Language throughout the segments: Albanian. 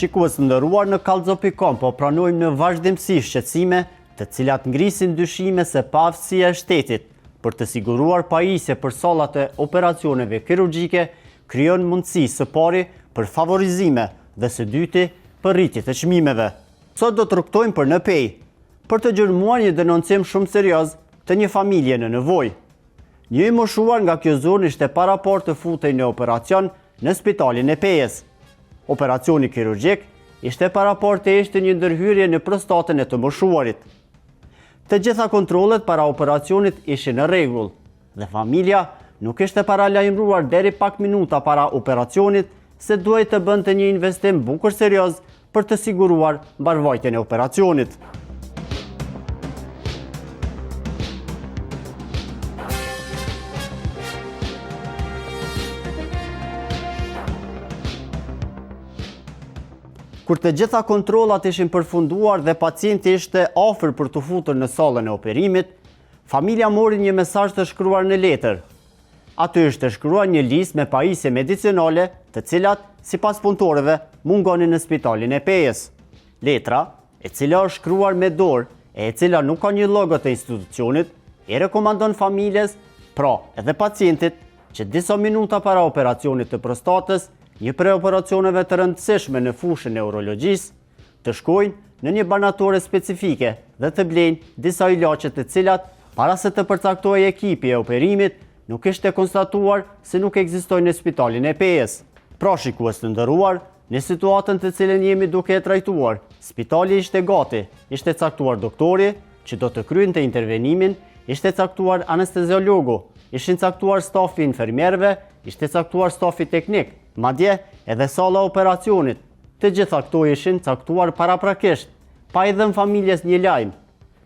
Shikues të nderuar në kallxo.com po pranojmë në vazhdimësi shqetësime të cilat ngrisin dyshime se paaftësia e shtetit për të siguruar pajisje për sallat e operacioneve kirurgjike krijon mundësi së pari për favorizime dhe së dyti për rritje të çmimeve. Sot do të rrugëtojmë për në Pejë, për të gjurmuar një denoncim shumë serioz të një familje në nevojë. Një i moshuar nga kjo zonë ishte paraparë të futej në operacion në spitalin e Pejës. Operacioni kirurgjik ishte paraparë të ishte një ndërhyrje në prostatën e të moshuarit. Të gjitha kontrollet para operacionit ishin në rregull dhe familja nuk ishte paralajmëruar deri pak minuta para operacionit se duhej të bënte një investim bukur serioz për të siguruar mbarëvajtjen e operacionit. Kur të gjitha kontrollat ishin përfunduar dhe pacienti ishte afër për t'u futur në sallën e operimit, familja mori një mesazh të shkruar në letër. Aty ishte shkruar një listë me pajisje medicinale, të cilat, sipas punëtorëve, mungonin në spitalin e Pejës. Letra, e cila është shkruar me dorë e e cila nuk ka një logo të institucionit, i rekomandon familjes, pra edhe pacientit, që disa minuta para operacionit të prostatës, një prej operacioneve të rëndësishme në fushën e urologjisë, të shkojnë në një barnatore specifike dhe të blejnë disa ilaçe të cilat, para se të përcaktohej ekipi e operimit, nuk ishte konstatuar se nuk ekzistojnë në spitalin e Pejës. Pra shikues të nderuar, në situatën të cilën jemi duke e trajtuar, spitali ishte gati, ishte caktuar doktori që do të kryente intervenimin, ishte caktuar anesteziologu, ishin caktuar stafi i infermierëve, ishte caktuar stafi teknik, madje edhe salla e operacionit, Të gjitha këto ishin caktuar paraprakisht, pa i dhënë familjes një lajm.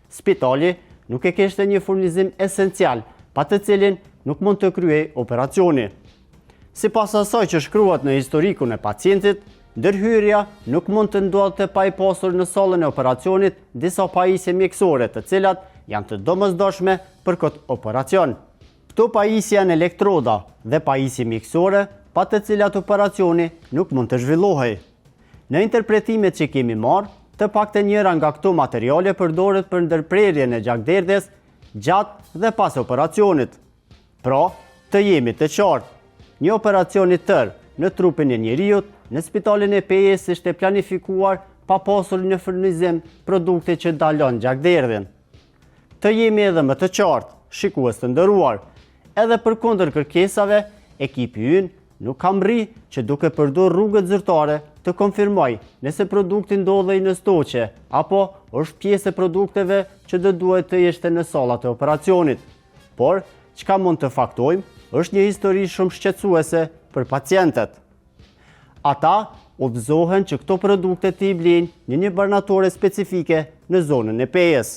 Spitali nuk e kishte një furnizim esencial, pa të cilin nuk mund të kryhej operacioni. Sipas asaj që shkruhet në historikun e pacientit, ndërhyrja nuk mund të ndodhte pa i pasur në sallën e operacionit disa pajisje mjekësore të cilat janë të domosdoshme për këtë operacion. Këto pajisje janë elektroda dhe pajisje mjekësore pa të cilat operacioni nuk mund të zhvillohej. Në interpretimet që kemi marrë, të paktën njëra nga këto materiale përdoret për ndërprerjen e gjakderdhjes gjatë dhe pas operacionit. Pra, të jemi të qartë, një operacion i tërë në trupin e njeriut në spitalin e Pejës ishte planifikuar pa pasur në furnizim produkte që ndalon gjakderdhjen. Të jemi edhe më të qartë, shikues të nderuar, edhe përkundër kërkesave, ekipi ynë nuk ka mrri që duke përdor rrugët zyrtare të konfirmojë nëse produkti ndodhej në stoqe apo është pjesë e produkteve që do duhet të ishte në sallat e operacionit. Por, çka mund të faktojmë, është një histori shumë shqetësuese për pacientët. Ata udhëzohen që këto produkte t'i blejnë në një barnatore specifike në zonën e Pejës.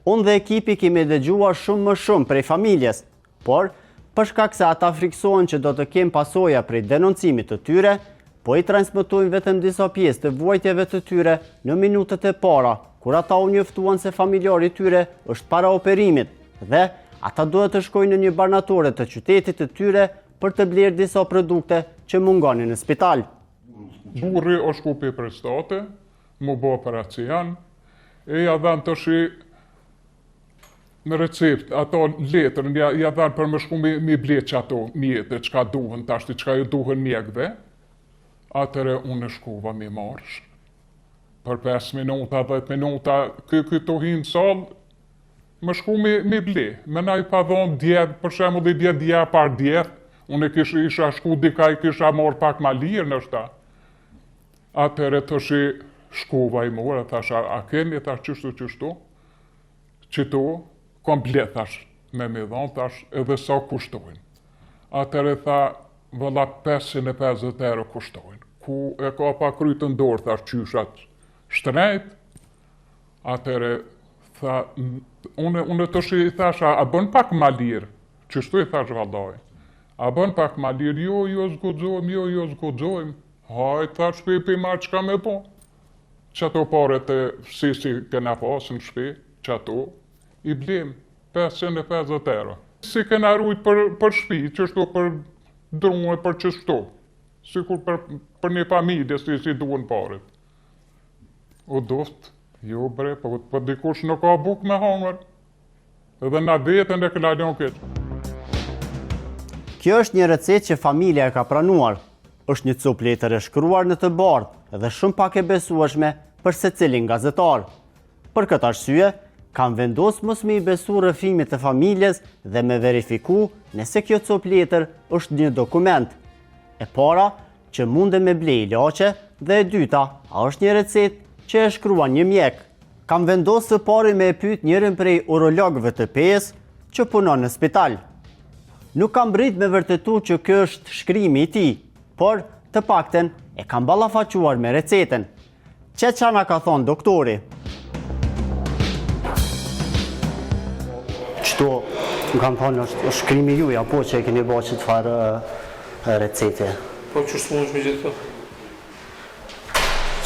Unë dhe ekipi kemi dëgjuar shumë më shumë prej familjes, por për shkak se ata frikësohen që do të kenë pasoja prej denoncimit të tyre, po i transmetojmë vetëm disa pjesë të vuajtjeve të tyre në minutat e para, kur ata u njoftuan se familjari i tyre është para operimit dhe ata duhet të shkojnë në një barnatore të qytetit të tyre për të blerë disa produkte që mungonin në spital. Burri o shku pi prostate, mu bo operacion, e ja dhanë tashi në recept, ato letrën, ja, ja dhanë për me shku me, me ble qato mjete, çka duhen, tashti çka ju duhen mjekve, atëherë unë e shkova me marrë, për 5 minuta, 10 minuta, ky, ky tu hi në sallë, Me shku me, me ble, me na i pa dhonë dje, për shembull i dje dje par dje, unë e kish, isha shku dika i kisha marrë pak ma lirë ndoshta. Atëherë tashi shkova i mora, thash, a, a keni, thash, qështu, qështu, qëto, komplet, thash, me mi dhonë, thash, edhe sa kushtojnë. Atëherë tha, vëlla 550 euro kushtojnë. Ku e ka pa krytë në dorë, thash, qysh aq shtrejt, Atëherë, tha, unë, unë tashi i thash, a, a bën pak ma lirë? Qështu i thash vallaj? A bën pak ma lirë? Jo, jo, s'guxojmë, jo, jo, s'guxojmë. Hajt, thash, pi, pi marr çka me bo. Qato paret e si si kena pas në shpi, qato, i blem, 550 euro. Si kena rujt për, për shpi, qështu për dru e për qështu. Sikur për, për një familje, si, si duhen paret. U duft, jo bre, po, po dikush nuk ka bukë me hongër. Edhe na vetën e kena lënë këtë. Kjo është një recetë që familja e ka pranuar. Është një copë letër e shkruar në të bardhë dhe shumë pak e besueshme për secilin gazetar. Për këtë arsye, kam vendos mos me i besu rrëfimit të familjes dhe me verifiku nëse kjo copë letër është një dokument. E para, që mundem me ble ilaçe dhe e dyta, a është një recetë që e shkruan një mjek. Kam vendos së pari me e pyet njërin prej urologëve të Pejës që punon në spital. Nuk kam mrrit me vërtetu që ky është shkrimi i tij, por të paktën e kam ballafaquar me recetën. Qe ça na ka thonë doktori? Qëto, më kanë thonë, është shkrimi juj, apo që e keni bo qëtë farë recete? Po, që s'mund është me gjithë këto?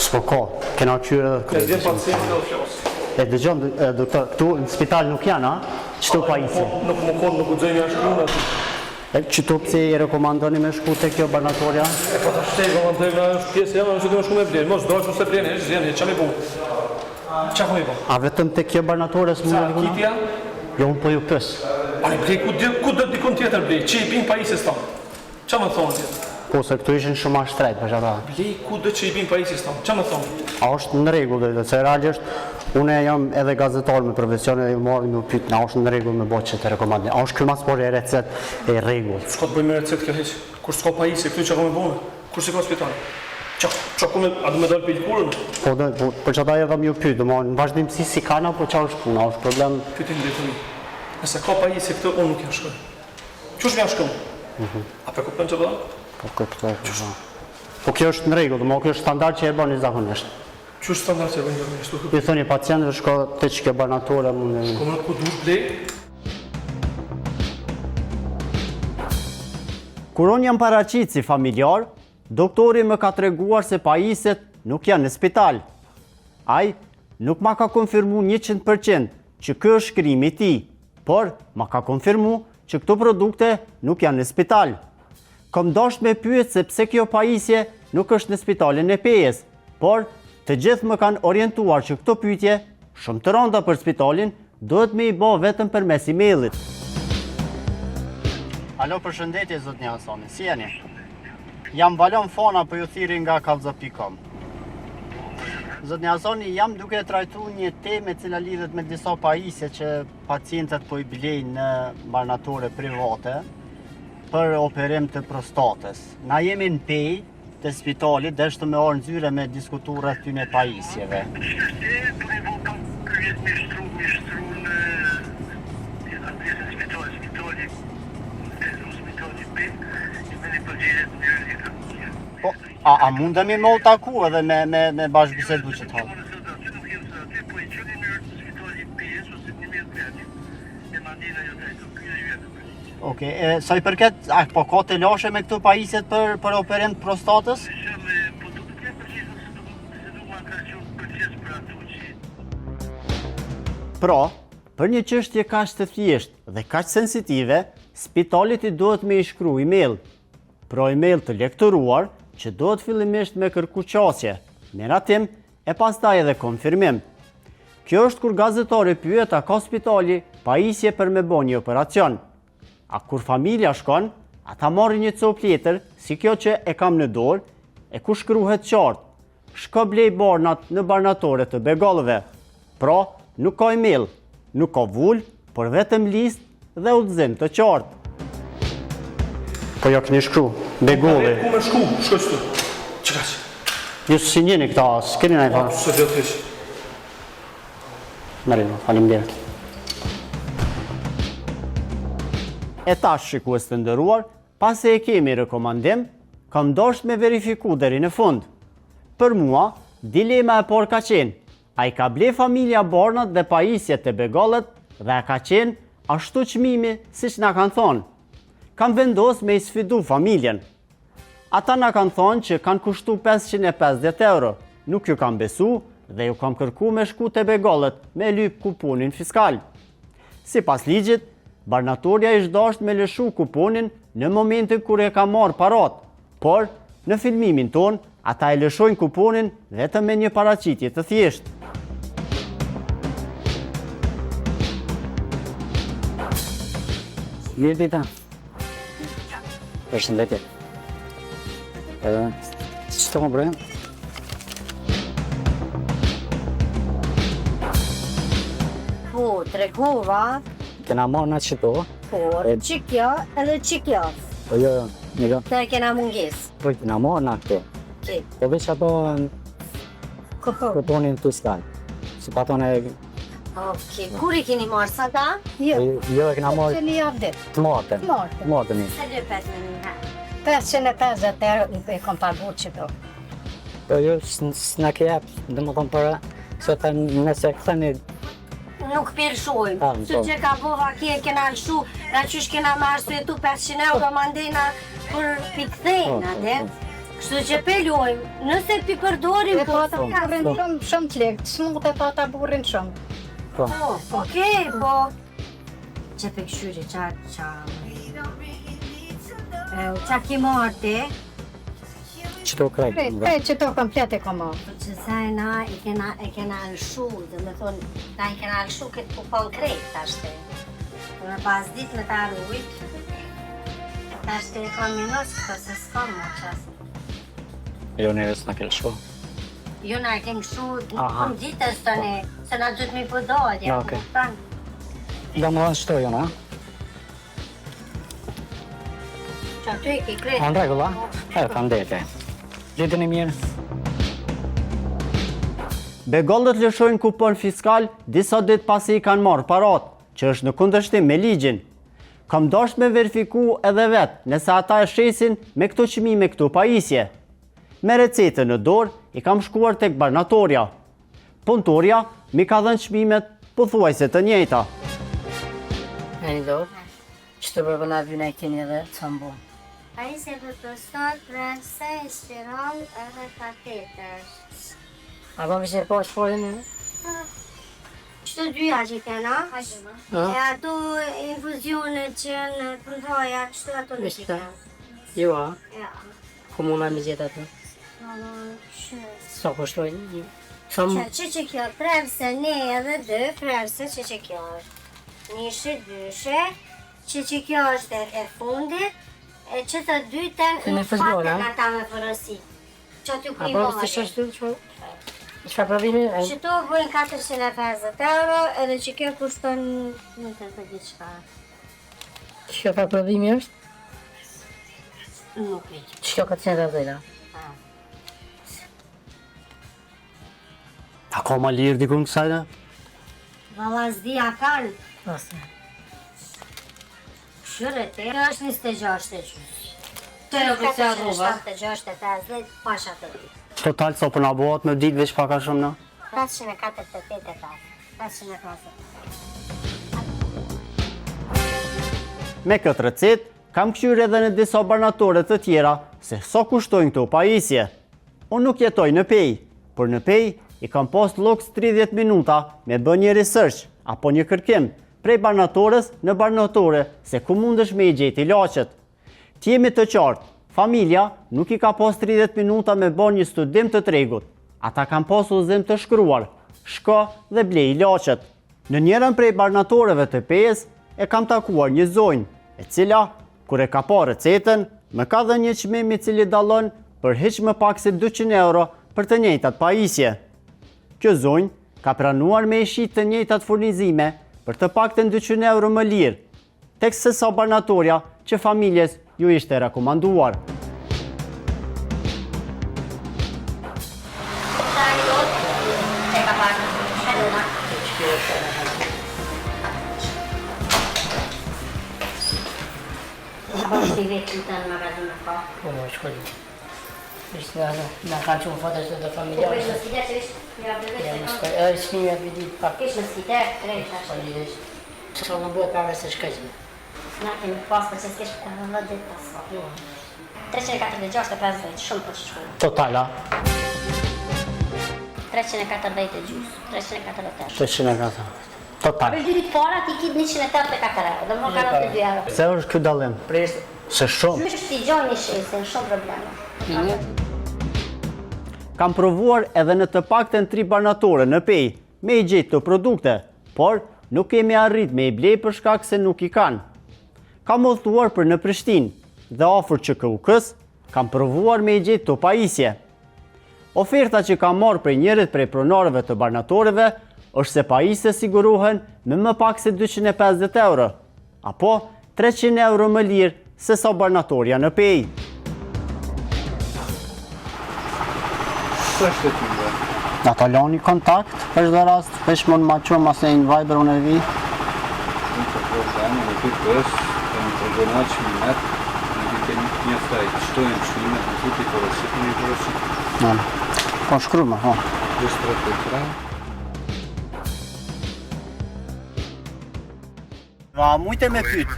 S'po ka, kena qyrë edhe këtë. E vjen pacienti dhe flasë. E dëgjon, doktor, këtu në spital nuk janë, a? Qëto pajisje? Nuk më konë, nuk guxoj me ja shkru në aty. E qëto pse i rekomandoni me shku te kjo barnatorja? E po tash te rekomandoj me është pjesë jeme, nëse do me shku me blerë, mos dojë se blen, hiç zjen, çka me bu? Çka me bu? A vetëm te kjo barnatore s'mund të shku? Kitja? Jo, unë po ju pys. A i blej ku do ku do dikun tjetër blej, që i bin pajisjes tonë. Ça me thonë tjetër? Po se këtu ishin shumë ma shtrejt për qata. Blej ku do që i bin pajisjes tonë. Ça me thonë? A është në rregull do të se realisht unë jam edhe gazetar me profesion edhe ju marr me pyet, a është në rregull me bo qëtë rekomandim? A është ky ma s'pari recetë e rregullt? S'ka të bëjë me recetë kjo hiç. Kur s'ka pajisje këtu çka ka me bo? Kur s'e ka spital? Ça ça ku me a do me dal prej lëkurën? Po do, po për qata erdha me ju pyet, domethënë në vazhdimësi si kanë apo ça është puna, a është problem? Pyeti në drejtori. Nëse ka pajisje këtu unë nuk ja shkruaj. Qysh me ja shkru? A po kupton çfarë do? Po kuptoj, po. po. Po kjo është në rregull, domethënë kjo është standard që e bëni zakonisht. Qysh standard që e bëni zakonisht? I thoni pacientëve shko te kjo barnatore mund të. Shko më ku dush blej? Kur unë jam paraqit si familjar, doktori më ka treguar se pajisjet nuk janë në spital. Ai nuk ma ka konfirmu 100% që ky është shkrimi i tij. Por, ma ka konfirmu që këto produkte nuk janë në spital. Kom dasht me pyet se pse kjo pajisje nuk është në spitalin e Pejës, por të gjithë më kanë orientuar që këto pyetje, shumë të randa për spitalin, duhet me i bo vetëm përmes e-mailit. Alo, përshëndetje, zotni Hasani, si jeni? Jam Valon Fana, po ju thirri nga kallxo.com. Zotni Hasani, jam duke trajtu një temë e cila lidhet me disa pajisje që pacientët po i blejnë në barnatore private për operim të prostatës. Na jemi në Pejë të spitalit, deshtëm me ardhë në zyre me diskutu rreth këtyne pajisjeve. Po, a, a mundemi me u taku edhe me, me, me bashkëbisedu që të hapë? Ok, e, sa i përket, a po ka telashe me këto pajisjet për, për operim të prostatës? Pra, për një çështje kaq të thjeshtë dhe kaq sensitive, spitalit i duhet me i shkru email. Pra email të lektoruar që duhet fillimisht me kërku qasje, miratim e pastaj edhe konfirmim. Kjo është kur gazetari pyet a ka spitali pajisje për me bo një operacion. A kur familja shkon, ata marrin një copë letër, si kjo që e kam në dorë, e ku shkruhet qartë, Shko blej barnat në barnatore të Begollëve. Pra, nuk ka email, nuk ka vulë, por vetëm listë dhe udhëzim të qartë. Po jo keni shkru, Begolli. Ku me shku, shko qëtu. Që ka që? Ju s'i njihni këta, s'keni naj farë. Po, së do të hiq. Në rregull, faleminderit. E tash, shikues të nderuar, Pasi e kemi rekomandim, kam dosht me verifiku deri në fund. Për mua, dilema e parë ka qenë, a i ka ble familja barnat dhe pajisjet te Begollët dhe a ka qenë ashtu çmimi siç na kanë thonë. Kam vendos me i sfidu familjen. Ata na kanë thonë që kanë kushtu 550 euro, nuk ju kam besu dhe ju kam kërku me shku te Begollët me lyp kuponin fiskal. Sipas ligjit, barnatorja ish dasht me lëshu kuponin në momentin kur e ka marrë parat, por në filmimin tonë, Ata e lëshojnë kuponin vetëm me një paraqitje të thjeshtë. Mirëdita. Përshëndetje. Edhe, që të më brojnë? Po, tregova. Kena marrë na qëto. Po, që kjo edhe që kjo. Po jo, jo, një jo. Të kena mungesë. Po, kena marrë na këto. Ki. Po, veç ato kuponin fiskal. Si pa tonë e... Ok, kur i keni marrë sa ta? Jo, jo e kena marrë... Që një javë ditë. Të martën. Të martën. Të martën një. Sa dhe 5 në një 550 euro i kom pagu qëto. Po jo, s'na ke jep, domethonë për, se të nëse ktheni Nuk pi lëshojmë. Se po. që ka bo vaki e kena lëshu, na qysh kena me arsyetu 500 euro, mandena për pi kthejnë, po, po, po. Kështu që pe lujmë, nëse pi përdorim... E pata burrin shumë, shumë të lehtë, smut e pata burrin shumë. Po, okej, po... Që pe këshyri, qa, qa... Qa ki marrë ti? Qëto krejt? Krejt, krejt, qëto komplet e kom marrë. Po që sa e na i kena, e kena lëshu, domethonë, na i kena lëshu këtë kupon krejt, tashte. Po me pas dit me ta rujt, tashte e kam minus, këto se s'kam më qasë. Jo, neve s'na ke lëshu. Jo, na e kem lëshu, në ditës të ne, se na duhet mi po dalë, ja, okay. Domethonë qëto jo, na? Që aty e ke krejt. Në rregull, a? E, faleminderit. Ditën e mirë. Begollët lëshojnë kupon fiskal disa ditë pasi i kanë marrë parat, që është në kundërshtim me ligjin. Kam dasht me verifiku edhe vetë, nëse ata e shesin me këto çmime këto pajisje. Me recetën në dorë, i kam shkuar tek barnatorja. Punëtorja m'i ka dhënë çmimet pothuajse të njëjta. Në një dorë, që të bërë na vyna e keni edhe të më bo. Pajisje për prostat, prerëse, spiral edhe kateter. A po kështë e po shpojnë? Qëto dyja që kena, e ato infuzionet që janë të mëdhaja, qëto ato nuk i kena. Jo, a? Ja. Ku mund me gjetë ato? Sa kushtojnë? Sa më... Që që kjo, prerëse një edhe dy, prerëse që që kjo është. Njëshe, dyshe, që që kjo është e fundit, e që të dyten në patën ata me porosi. Që t'ju ku i po, marrë. A po, që Çfarë prodhimi? Që to bëjnë 450 euro, edhe që kjo kushton nuk e di diçka. Kjo ka prodhimi është? Nuk e di. Që kjo 450? A ka ma lirë dikun kësaj në? Valla s'di a kanë. Ose. Këshyre te, kjo është 26 e gjysë. Të e përca rruva. 76 e 50, pasha të di. Total, sa po na bëhet me ditë veç pak a shumë në? 548 e 5. 550. Me këtë recetë, kam kqyrë edhe në disa barnatore të tjera se sa kushtojnë këto pajisje. Unë nuk jetoj në Pejë, por në Pejë i kam pas luks 30 minuta me bë një research apo një kërkim prej barnatores në barnatore se ku mundesh me i gjetë ilaçet. Të jemi të qartë, familja nuk i ka pas 30 minuta me bë një studim të tregut. Ata kanë pas udhëzim të shkruar, shko dhe blej ilaçet. Në njërën prej barnatoreve të Pejës e kam takuar një zonjë, e cila, kur e ka pa recetën, më ka dhënë një çmim i cili dallon për hiç më pak se 200 euro për të njëjtat pajisje. Kjo zonjë ka pranuar me i shit të njëjtat furnizime për të paktën 200 euro më lirë, tek se sa barnatorja që familjes ju ishte rekomanduar. Po, më shkoj. Ishte na na kanë qenë foto të familjarë. Ja, më shkoj. Edhe çmimi aty ditë pak. Ishte si të krejt tash. Po, Sa më bëhet para se shkoj. Na kemi pas për që s'kesh edhe 10 ditë pas. 346 e 50, shumë për që shkruaj. Total, a? 340 e gjysë, 348. 340. Total. Për dy ditë para ti ki 184 euro, dhe më 42 euro. Pse është ky dallim? Pres Se shumë. Qysh ti gjoni shesin, shumë probleme. Kam provuar edhe në të paktën 3 barnatore në Pejë, me i gjetë këto produkte, por nuk kemi arrit me i ble për shkak se nuk i kanë. Kam udhëtuar për në Prishtinë dhe afër QKUK-së, kam provuar me i gjetë këto pajisje. Oferta që kam marrë prej njërit prej pronarëve të barnatoreve është se pajisjet sigurohen me më pak se 250 euro, apo 300 euro më lirë se sa barnatorja në Pejë. S'është e tyre. Na ta lani kontakt, për çdo rast, veç mund ma çon mas në Viber unë e vi. Unë të po të emër në këtë pës, e në të gëna çmimet, në këtë njoftoj, qëto janë çmimet, në këtë i porosit, në i porosit. Në, po shkru më, ho. 233. A mujte me pyt?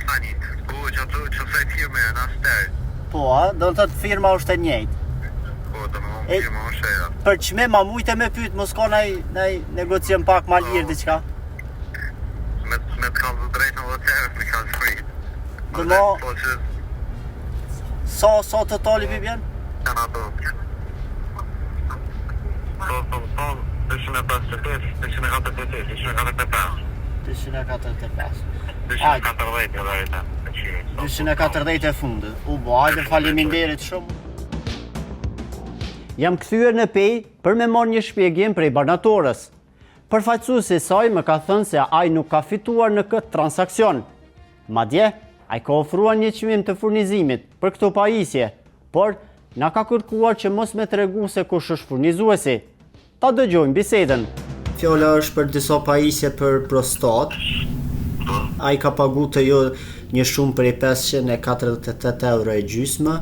Po, që ato që thaj firme e në ster. Po, a, do të thotë firma është e njëjtë. Po, do me thonë firma është e ja. Për çmim a mujte me pyt, mos ka naj, naj negocim pak ma lirë diçka? Me, me të kallë të drejtën dhe të me kallë shpejt. Do mo... Po që... Sa, sa totali pi bjen? Janë ato. Po, po, po, 258, 248, 245. 245. 240 e dhe 240 e fundit. U bo, hajde faleminderit shumë. Jam kthyer në Pejë për me marrë një shpjegim prej barnatores. Përfaqësuesi i saj më ka thënë se ai nuk ka fituar në këtë transakcion. Madje, ai ka ofruar një çmim të furnizimit për këto pajisje, por na ka kërkuar që mos me tregu se kush është furnizuesi. Ta dëgjojmë bisedën. Fjala është për disa pajisje për prostatë. Ai ka pagu te ju një shumë prej 548 euro e gjysmë.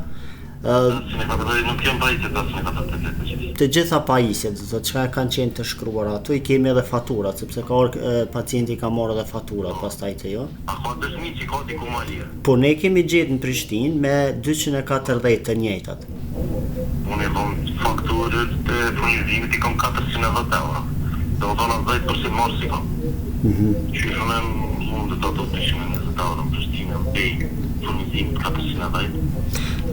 548 nuk janë pajisje 548 e gjysmë. Të gjitha pajisjet, do të thotë çka kanë qenë të shkruara aty, i kemi edhe faturat, sepse ka ardhur pacienti ka marrë edhe faturat pastaj te ju. A ka dëshmi që ka diku ma lirë? Po ne kemi gjetë në Prishtinë me 240 të njëjtat. Unë i kom fakturët e furnizimit i kom 410 euro. Domethonë as 10% marrë s'i kom. Qysh unë mundet ato 220 euro në Prishtinë, në Pejë, furnizimit 410.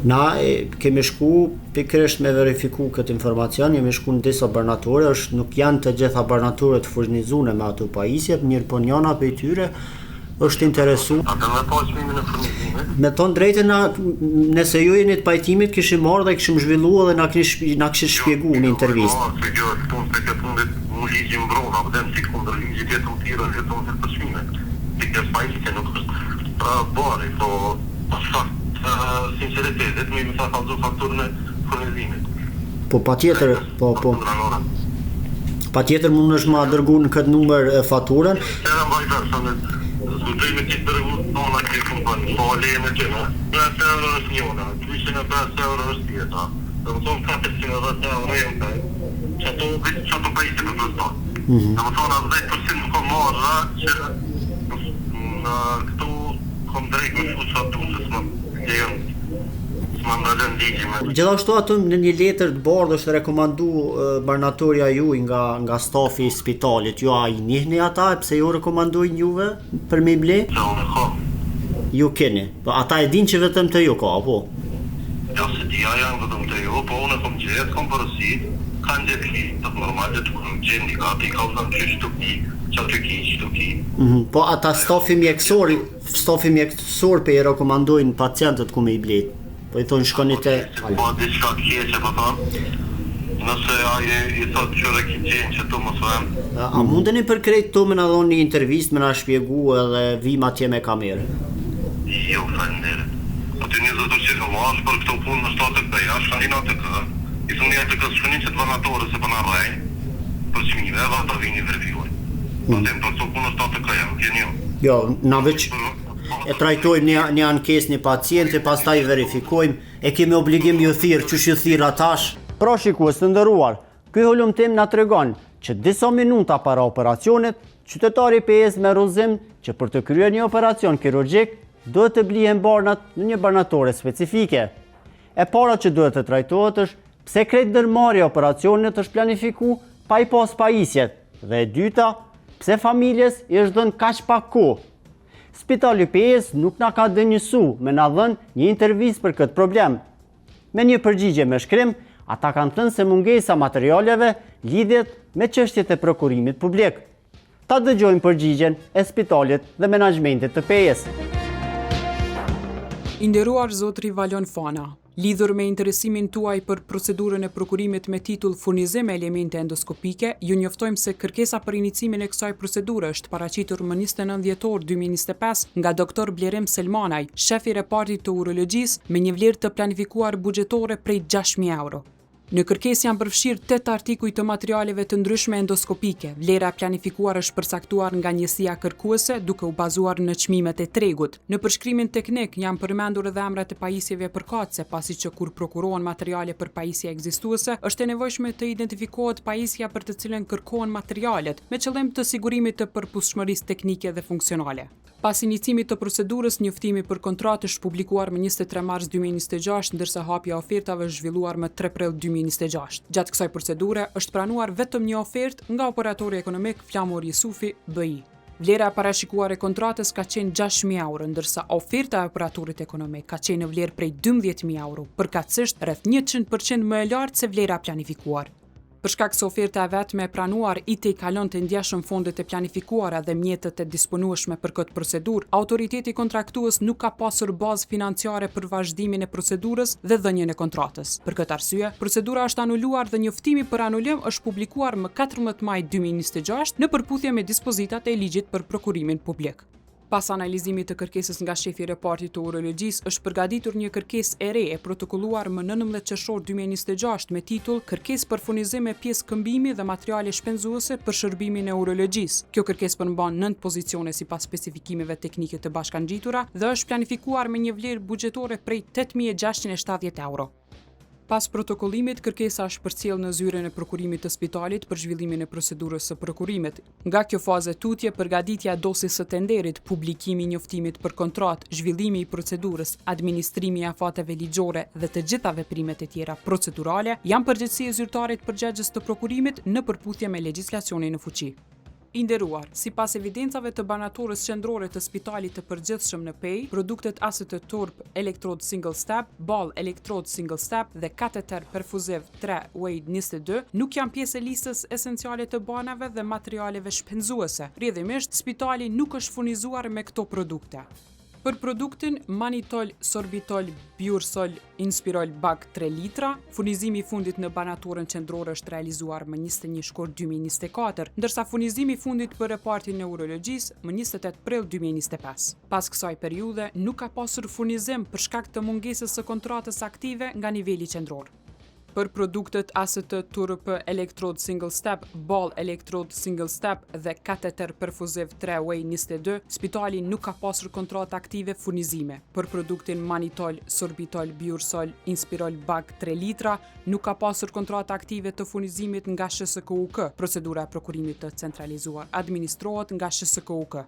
Na kemi shku pikërisht me verifiku këtë informacion, jemi shku në disa barnatore, është nuk janë të gjitha barnatoret furnizune me ato pajisje, mirëpo njëna prej tyre është interesu. A do me pa çmimin e furnizimit? Me thonë drejtën, na, nëse ju jeni të pajtimit, kishim marrë dhe kishim zhvillu edhe na kishim na kishit shpjegu në intervistë. Jo, se kjo është punë se kjo fundit mu ligji mbron, apo dem si kundër ligjit jetë më thirrën, jetë më thirrë për çmime. Se kjo është pajisje, nuk është bari, po për shkak të sinqeritetit, mi më tha kallzu fakturën e furnizimit. Po patjetër, po po. Patjetër mundesh ma dërgu në këtë numër faturën. Era në Viber, sa në zgutoj me ti dërgu tona këtë kompani, po leje me të, no? 5 euro është njona, 205 euro është tjetra. Domethonë 410 euro janë të, që ato që ato pajisje për prostatë. Mm -hmm. Domethonë as 10% nuk ka marrë që në këtu kom drejt me shku sa du, se s'më lejon s'më ndalon ligji me. Gjithashtu aty në një letër të bardhë është rekomandu barnatorja juaj nga nga stafi i spitalit. Ju a i njihni ata e pse ju rekomandojnë juve për me i ble? Se unë kam. Ju keni. Po ata e dinë që vetëm te ju ka, apo? Jo s'e di a janë vetëm te ju, po unë kom gjetë, kom porosit, kanë gjetë listat normale të kom gjetë një kat, i kallzon qysh tu ki, qa tu ki, qtu ki. Po ata stafi mjekësor, stafi mjekësor pe i rekomandojnë pacientët ku me i ble. Po i thonë shkoni te Po diçka të keqe po thon. Nëse ai i thot qyre ki gjenë që tu mos vend. A mundeni për krejt këto me na dhon një intervistë me na shpjegu edhe vim atje me kamerë. Jo faleminderit. Po ti një zotër që kam ardhë për këto punë në ATK-ja, shkoni në ATK, i thoni ATK-së shkoni që të barnatore se po na rrejnë për çmime edhe ata vini verifikojnë. Po them për këto punë është ATK-ja, nuk jeni ju. Jo, na veç e trajtojmë një, një ankesë një pacienti, pastaj verifikojmë, e kemi obligim ju thirr, qysh ju thirra tash. Pra shikues të nderuar, ky hulumtim na tregon që disa minuta para operacionit, qytetari i Pejës merr udhëzim që për të kryer një operacion kirurgjik, duhet të blihen barnat në një barnatore specifike. E para që duhet të trajtohet është pse krejt ndërmarrja e operacionit është planifiku pa i pas pajisjet dhe e dyta, pse familjes i është dhënë kaq pak kohë. Spitali i Pejës nuk na ka denjësu me na dhënë një intervistë për këtë problem. Me një përgjigje me shkrim, Ata kanë thënë se mungesa e materialeve lidhet me çështjet e prokurimit publik. Ta dëgjojmë përgjigjen e spitalit dhe menaxhmentit të Pejës. I nderuar zotri Valon Fana, lidhur me interesimin tuaj për procedurën e prokurimit me titull Furnizim me elemente endoskopike, ju njoftojmë se kërkesa për inicimin e kësaj procedure është paraqitur më 29 dhjetor 2025 nga doktor Blerim Selmanaj, shef i repartit të urologjisë, me një vlerë të planifikuar buxhetore prej 6.000 euro. Në kërkesë janë përfshirë tetë artikuj të materialeve të ndryshme endoskopike. Vlera e planifikuar është përcaktuar nga njësia kërkuese duke u bazuar në çmimet e tregut. Në përshkrimin teknik janë përmendur edhe emrat e pajisjeve përkatëse, pasi që kur prokurohen materiale për pajisje ekzistuese, është e nevojshme të identifikohet pajisja për të cilën kërkohen materialet, me qëllim të sigurimit të përputhshmërisë teknike dhe funksionale. Pas inicimit të procedurës, njoftimi për kontratë është publikuar më 23 mars 2026, ndërsa hapja e ofertave është zhvilluar më 3 prill 2026. Gjatë kësaj procedure, është pranuar vetëm një ofertë nga operatori ekonomik Flamur Jusufi, BI. Vlera e parashikuar e kontratës ka qenë 6.000 euro, ndërsa oferta e operatorit ekonomik ka qenë në vlerë prej 12.000 euro, përkatësisht rreth 100% më e lartë se vlera e planifikuar. Për shkak se oferta e vetme e pranuar i tejkalonte ndjeshëm fondet e planifikuara dhe mjetet e disponueshme për këtë procedurë, autoriteti kontraktues nuk ka pasur bazë financiare për vazhdimin e procedurës dhe dhënien e kontratës. Për këtë arsye, procedura është anuluar dhe njoftimi për anulim është publikuar më 14 maj 2026 në përputhje me dispozitat e Ligjit për Prokurimin Publik. Pas analizimit të kërkesës nga shefi i repartit të urologjisë, është përgatitur një kërkesë e re e protokolluar më 19 qershor 2026 me titull Kërkesë për furnizim me pjesë këmbimi dhe materiale shpenzuese për shërbimin e urologjisë. Kjo kërkesë përmban 9 pozicione sipas specifikimeve teknike të bashkangjitura dhe është planifikuar me një vlerë buxhetore prej 8670 euro. Pas protokollimit, kërkesa është përcjellë në zyrën e prokurimit të spitalit për zhvillimin e procedurës së prokurimit. Nga kjo fazë e tutje, përgatitja e dosjes së tenderit, publikimi i njoftimit për kontratë, zhvillimi i procedurës, administrimi i afateve ligjore dhe të gjitha veprimet e tjera procedurale janë përgjegjësi e zyrtarit përgjegjës të prokurimit në përputhje me legjislacionin në fuqi. I nderuar, sipas evidencave të barnatores qendrore të Spitalit të Përgjithshëm në Pejë, produktet AST TURP Elektrod Single Step, Ball Elektrod Single Step dhe Kateter Perfuziv 3 Way 22 nuk janë pjesë e listës esenciale të barnave dhe materialeve shpenzuese. Rrjedhimisht, spitali nuk është furnizuar me këto produkte. Për produktin Manitol Sorbitol Biursol Inspirol Bag 3 litra, furnizimi i fundit në barnatoren qendrore është realizuar më 21 shkurt 2024, ndërsa furnizimi i fundit për repartin e urologjisë më 28 prill 2025. Pas kësaj periudhe nuk ka pasur furnizim për shkak të mungesës së kontratës aktive nga niveli qendror. Për produktet AST TURP Elektrod Single Step, Ball Elektrod Single Step dhe Kateter Perfuziv 3 Way 22, spitali nuk ka pasur kontratë aktive furnizimi. Për produktin Manitol, Sorbitol, Biursol, Inspirol Bag 3 litra, nuk ka pasur kontratë aktive të furnizimit nga SHSKUK. Procedura e prokurimit të centralizuar administrohet nga SHSKUK.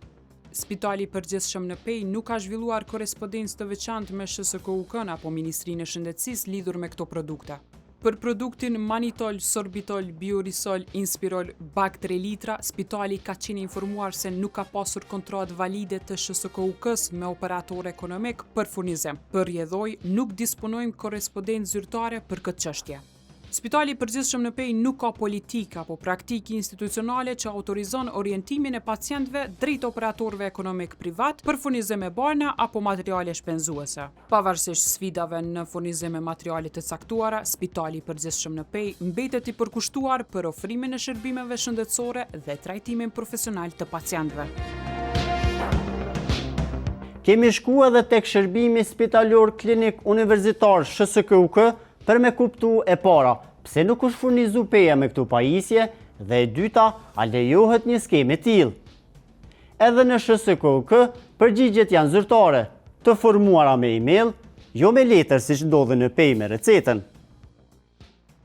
Spitali i Përgjithshëm në Pejë nuk ka zhvilluar korrespondencë të veçantë me SHSKUK-në apo Ministrinë e Shëndetësisë lidhur me këto produkte. Për produktin Manitol, Sorbitol, Biurisol, Inspirol, Bag 3 litra, spitali ka qenë i informuar se nuk ka pasur kontratë valide të SHSKUK-së me operatorë ekonomik për furnizim. Për rrjedhojë, nuk disponojmë korrespondencë zyrtare për këtë çështje. Spitali i Përgjithshëm në Pejë nuk ka politikë apo praktikë institucionale që autorizon orientimin e pacientëve drejt operatorëve ekonomikë privat për furnizim me barna apo materiale shpenzuese. Pavarësisht sfidave në furnizim me materiale të caktuara, Spitali i Përgjithshëm në Pejë mbetet i përkushtuar për ofrimin e shërbimeve shëndetësore dhe trajtimin profesional të pacientëve. Kemi shku edhe tek shërbimi spitalor klinik universitar SHSKUK Për me kuptu e para, pse nuk është furnizu Peja me këto pajisje dhe e dyta, a lejohet një skemë e tillë? Edhe në SHSKUK, përgjigjet janë zyrtare, të formuara me email, jo me letër siç ndodhi në Pejë me recetën.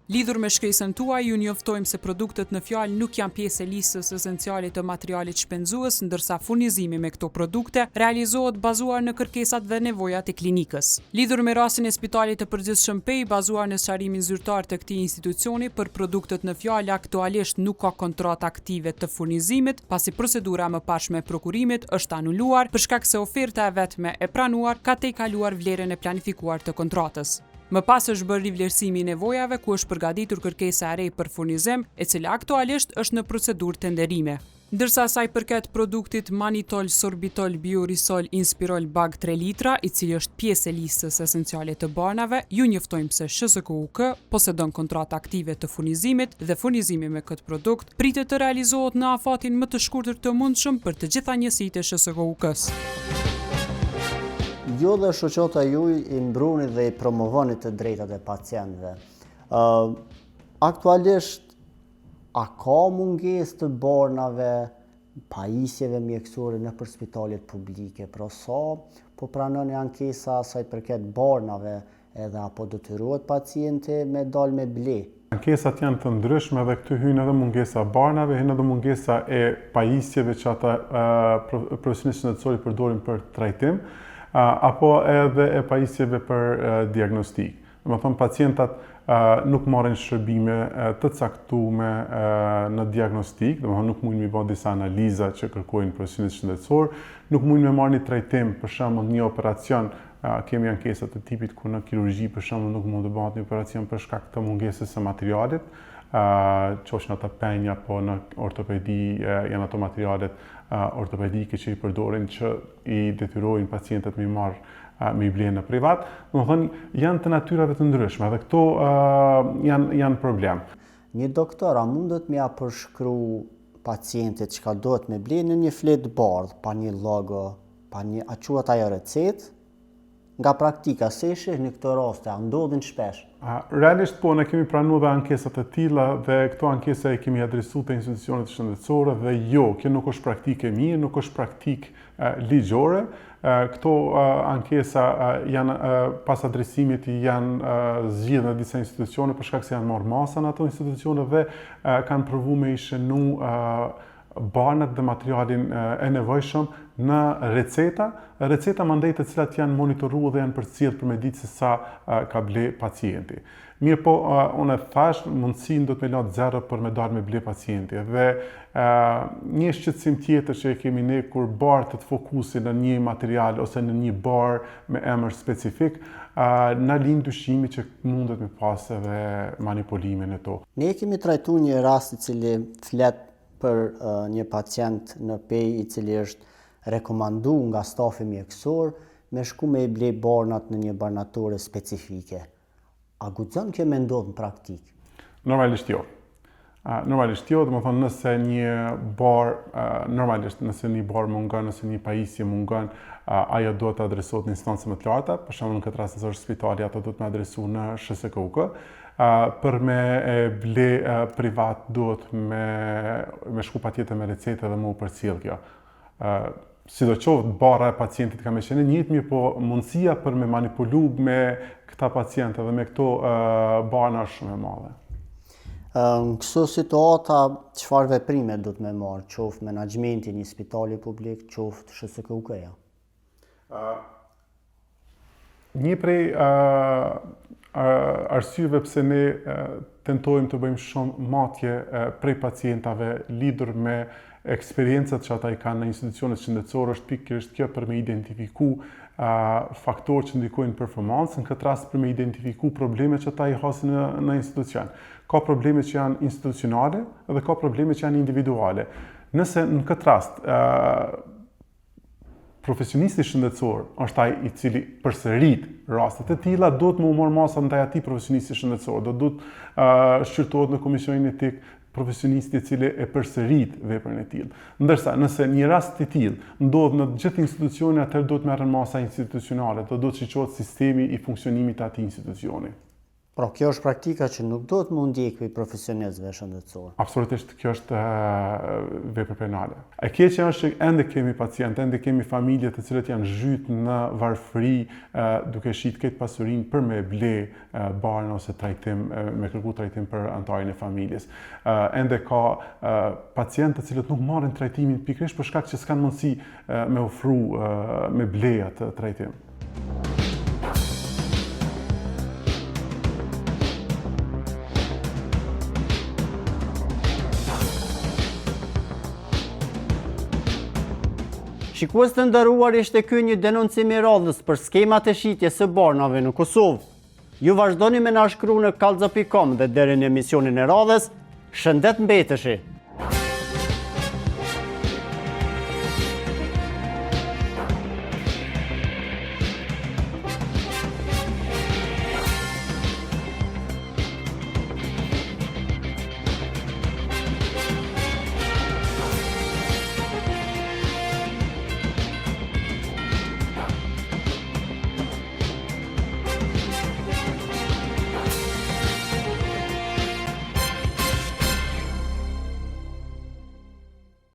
Lidhur me shkresën tuaj, ju njoftojmë se produktet në fjalë nuk janë pjesë e listës esenciale të materialit shpenzues, ndërsa furnizimi me këto produkte realizohet bazuar në kërkesat dhe nevojat e klinikës. Lidhur me rastin e Spitalit të Përgjithshëm Pejë, bazuar në sqarimin zyrtar të këtij institucioni, për produktet në fjalë aktualisht nuk ka kontratë aktive të furnizimit, pasi procedura e mëparshme e prokurimit është anuluar për shkak se oferta e vetme e pranuar ka tejkaluar vlerën e planifikuar të kontratës. Më pas është bërë rivlerësimi i nevojave ku është përgatitur kërkesa e re për furnizim, e cila aktualisht është në procedurë tenderimi. Ndërsa sa i përket produktit Manitol Sorbitol Biorisol Inspirol Bag 3 litra, i cili është pjesë e listës esenciale të barnave, ju njoftojmë se SHSKUK posedon kontratë aktive të furnizimit dhe furnizimi me këtë produkt pritet të realizohet në afatin më të shkurtër të mundshëm për të gjitha njësitë e SHSKUK-së. Ju dhe shoqata juaj i mbroni dhe i promovoni të drejtat e pacientëve. Aktualisht A ka mungesë të barnave, pajisjeve mjekësore nëpër spitalet publike? Pra sa po pranoni ankesa sa i përket barnave edhe a po detyrohet pacienti me dalë me ble? Ankesat janë të ndryshme dhe këtu hyn edhe mungesa e barnave, hyn edhe mungesa e pajisjeve që ata profesionistë shëndetësorë i përdorin për trajtim, apo edhe e pajisjeve për diagnostikë. Domethënë pacientat nuk marrin shërbime të caktume në diagnostikë, domethënë nuk mujnë me i ba disa analiza që kërkojnë profesionistët shëndetësorë, nuk mujnë me marrë një trajtim, për shembull një operacion, kemi ankesa të tipit ku në kirurgji për shembull nuk mund të bëhet një operacion për shkak të mungesës së materialit, qofshin ata penj apo në ortopedi janë ato materialet ortopedike që i përdorin që i detyrojnë pacientët me i marrë me i ble në privat, domethënë, janë të natyrave të ndryshme dhe këto janë, janë problem. Një doktor, a mundet me ia përshkru pacientit çka duhet me ble në një fletë bardhë, pa një logo, pa një, a quhet ajo recetë? Nga praktika, si i shihni këto raste, a ndodhin shpesh? Realisht po, ne kemi pranu dhe ankesa të tilla dhe këto ankesa i kemi adresu te institucionet shëndetësore dhe jo, kjo nuk është praktikë e mirë, nuk është praktikë ligjore, Këto ankesa janë pas adresimit janë zgjidhë në disa institucione për shkak se janë marrë masa në ato institucione dhe kanë provu me i shënu barnat dhe materialin e nevojshëm në receta, receta mandej të cilat janë monitoru dhe janë përcjellë për me ditë se sa ka ble pacienti. Mirëpo, unë e thash, mundësinë duhet me lanë zero për me dalë me ble pacienti. Dhe një shqetësim tjetër që e kemi ne kur bartet fokusi në një material ose në një bar me emër specifik, na lind dyshimi që mundet me pas edhe manipulime në to. Ne kemi trajtu një rast i cili flet për një pacient në Pejë i cili është rekomandu nga stafi mjekësor me shku me i ble barnat në një barnatore specifike. A guxon kjo me ndodhë në praktikë? Normalisht jo. Normalisht jo, domethënë nëse një bar, normalisht nëse një bar mungon, nëse një pajisje mungon, ajo duhet të adresohet në instanca më të larta, për shembull në këtë rast nëse është spitali, ato duhet me adresu në SHSKUK. Për me e ble privat duhet me, me shku patjetër me recetë dhe me u përcjell kjo. Sidoqoftë, barra e pacientit ka me qenë e njëjtë, mirëpo mundësia për me manipulu me këta pacientë dhe me këto barna është shumë e madhe. Në këso situata, çfarë veprime duhet me marrë, qoftë menaxhmenti i një spitali publik, qoftë SHSKUK-ja? Një prej arsyeve pse ne tentojmë të bëjmë shumë matje prej pacientave lidhur me eksperiencat që ata i kanë në institucionet shëndetësore është pikërisht kjo për me identifiku faktorë që ndikojnë në performancë, në këtë rast për me identifiku probleme që ata i hasin në, në institucion. Ka probleme që janë institucionale dhe ka probleme që janë individuale. Nëse në këtë rast profesionisti shëndetësor është ai i cili përsërit raste të tilla, duhet me u marrë masa ndaj atij profesionisti shëndetësor, do duhet uh, shqyrtohet në komisionin etik profesionisti i cili e përsërit veprën e tillë. Ndërsa, nëse një rast i tillë ndodh në të gjithë institucionin, atëherë duhet merren masa institucionale, do duhet shikohet sistemi i funksionimit të atij institucioni. Pra kjo është praktika që nuk duhet me u ndjek prej profesionistëve shëndetësorë. Absolutisht kjo është vepër penale. E keqja është që ende kemi pacientë, ende kemi familje të cilët janë zhyt në varfëri duke shit këtë pasurinë për me ble barna ose trajtim, me kërku trajtim për anëtarin e familjes. Ende ka pacientë të cilët nuk marrin trajtimin pikërisht për shkak që s'kanë mundësi me ofru, me ble atë trajtim. Shikues të nderuar ishte ky një denoncim i radhës për skemat e shitjes së barnave në Kosovë. Ju vazhdoni me na shkru në kallxo.com dhe deri në emisionin e radhës, shëndet mbeteshi!